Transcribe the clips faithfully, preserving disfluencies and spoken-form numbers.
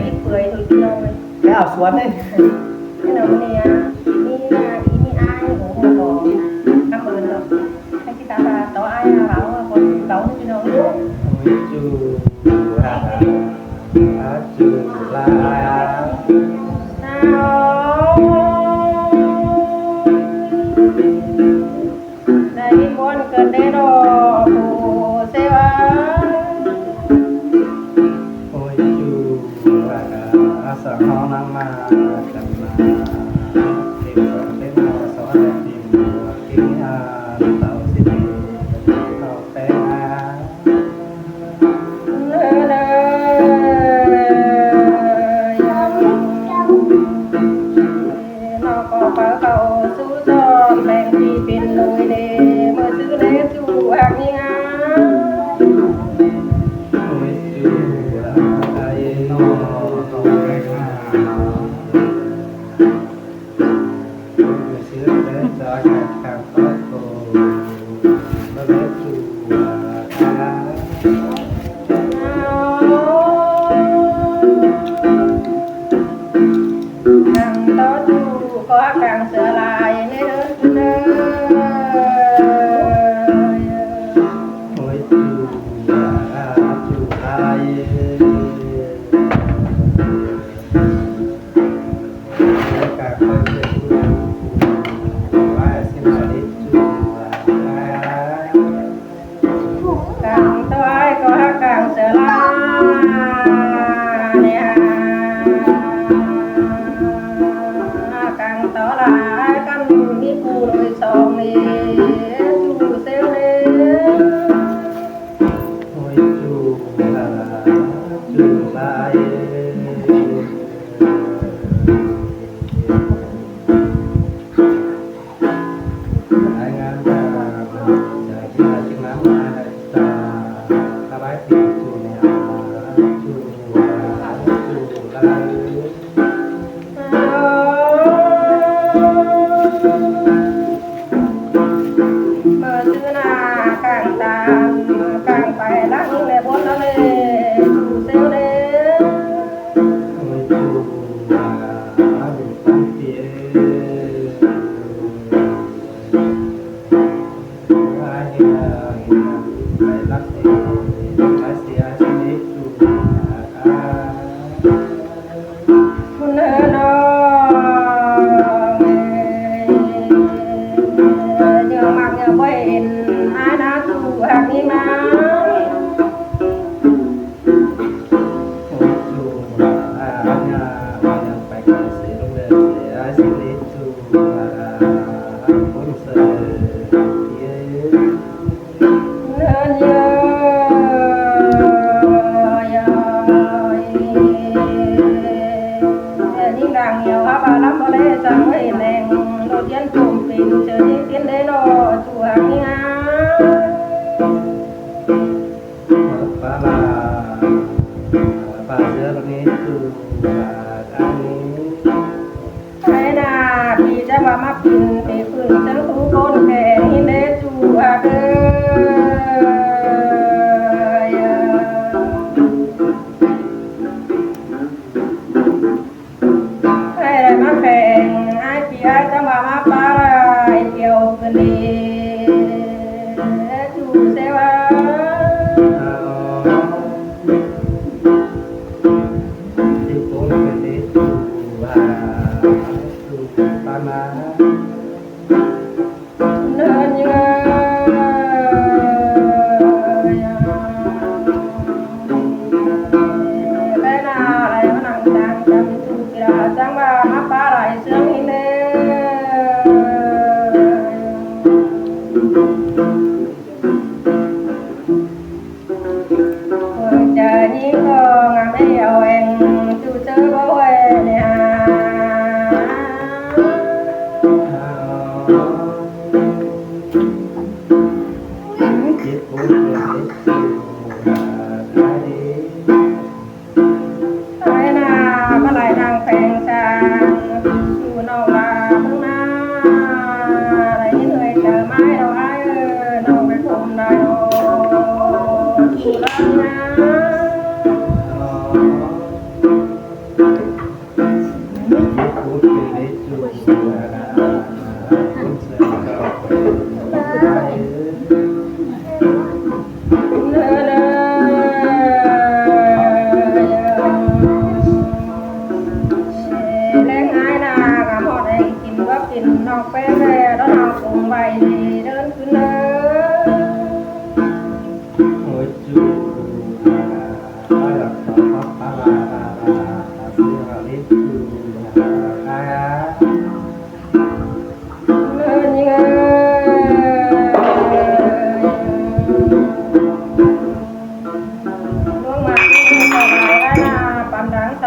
Cái bưởi thôi, cái nâu này. Cái ao suốt đấy. Cái nâu này à, ini à, ini ai của hồ bò. Cảm ơn rồi. Cái kita ta to ai à, bảo là có sự tấu cái nâu. Ôi, chú, à, à, chú, là ai à? Sao? Đảy ꞌmí ꞌmuôn ꞌcợt đé ꞌnọ, phủ ꞌsứ ꞌva. Ôi, chú, à, à, sa ꞌhó ꞌnăng ꞌmá, chăm ꞌmá. Tìm sóng tên ꞌnọ, sóng ai tìm, tìm, à, táo xin đi, táo pé à. Nó có pháo khẩu sú son bèn đi pin lùi lê, mơ xứ lê chú hạc nghi ngá. Ôi, chú, à, ai nó, nó, nó, nó. Căng tó ꞌchu ꞌcọ căng sửa lai ꞌnớ. Ôi, ꞌchu, à, ꞌchu lai. Căng tó ai ꞌcọ căng sửa lai ꞌnớ. Căng tó lai căn ꞌmí phủ lùi sóng ꞌnị, ꞌchu ꞌsứ ꞌnị. Ôi, ꞌchu lai, ꞌchu lai. Ai ngán ta, chả chả chả ngán ai ta, ta bái tìm ꞌchu nè, ꞌchu, ꞌchu lai. Mơ xứ ꞌnạ căng ta, căng pay lăng lê ꞌbôn ꞌnớ lê, ꞌchu ꞌsứ ꞌnị. Ôi, ꞌchu, à, à, ꞌchu, tắm tía. Ai ꞌnạ, ꞌpi chắng ꞌva ꞌmá pin, ꞌpi pưn chắng tú ꞌcốn kẻ ꞌnị ꞌnớ ꞌchu ꞌva ꞌcọ. Ai đảy ꞌmá pheng, ai ꞌpi ai chắng ꞌva ꞌmá pá lai kiêu ꞌcứn đi. Ê, ꞌchu ꞌsứ ꞌva. Ê, ꞌchu ꞌva. Ê, ꞌchu ꞌva. Chả nhí ꞌcọ ngắm eo eng ꞌchu ꞌchớ báu ê ꞌnị hả. Ai ꞌnạ, ꞌmá lai đang pheng sang, ꞌchu ꞌnọng ꞌva ꞌmướng ꞌnạ, lai ꞌnị ơi, chả mai đâu ai ơi, ꞌnọng pay khum lai đâu, ꞌchu ꞌnọng ꞌnạ.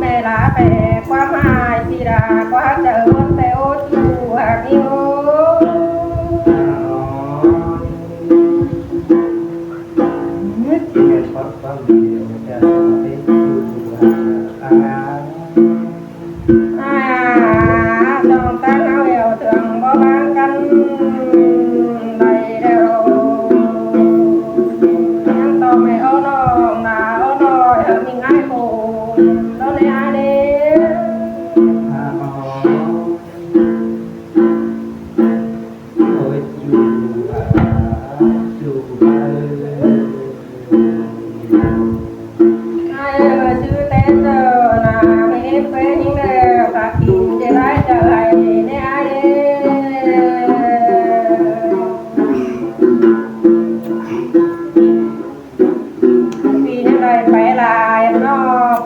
Mẹ lạ bẻ ꞌquám ꞌhại ꞌpi đa ꞌquá chaư ꞌhướn ꞌtẹ ố ꞌchu hák ꞌnị ố. À, trong ꞌtáng ꞌháu ẻo thưởng bó báng căn đảy đeo. ꞌNhắng ꞌto mẹ ꞌó ꞌnọng nả ꞌó ꞌnọi hảư ꞌmí ải khổ. Đó nê ai đê. Ôi, chu, à, chu, à. Ai ơi, sư té tơ nả mẹ ép phế ꞌnhính đe, phả kính ꞌchí lai chaư hảư ꞌnị ai đê. ꞌPi ꞌnhắng đảy pay lai ꞌnọ,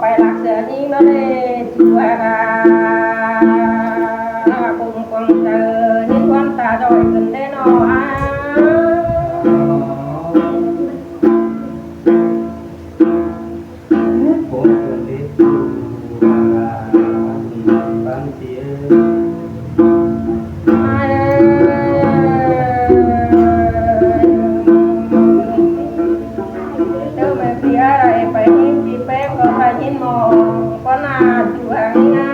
pay ꞌlặc sia ꞌnhính ꞌnọ đê, chu hák à, ꞌcum cuông chaư ꞌnhính ꞌquám ta ꞌdội khửn đê ꞌnọ à. Tớ mẹ ꞌpi đảy pay ꞌnhính ꞌchí pé ꞌcọ pay ꞌnhính ꞌmo, ꞌquá nả chu hák ꞌnị à.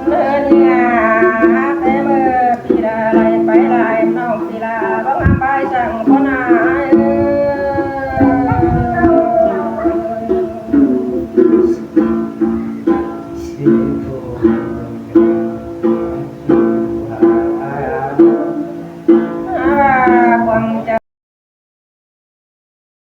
Nơ ꞌnị à, té ꞌmự ꞌpi đa đảy pay lai ꞌnọng ꞌpi đa báu ngắm bai săng ꞌcọ nả.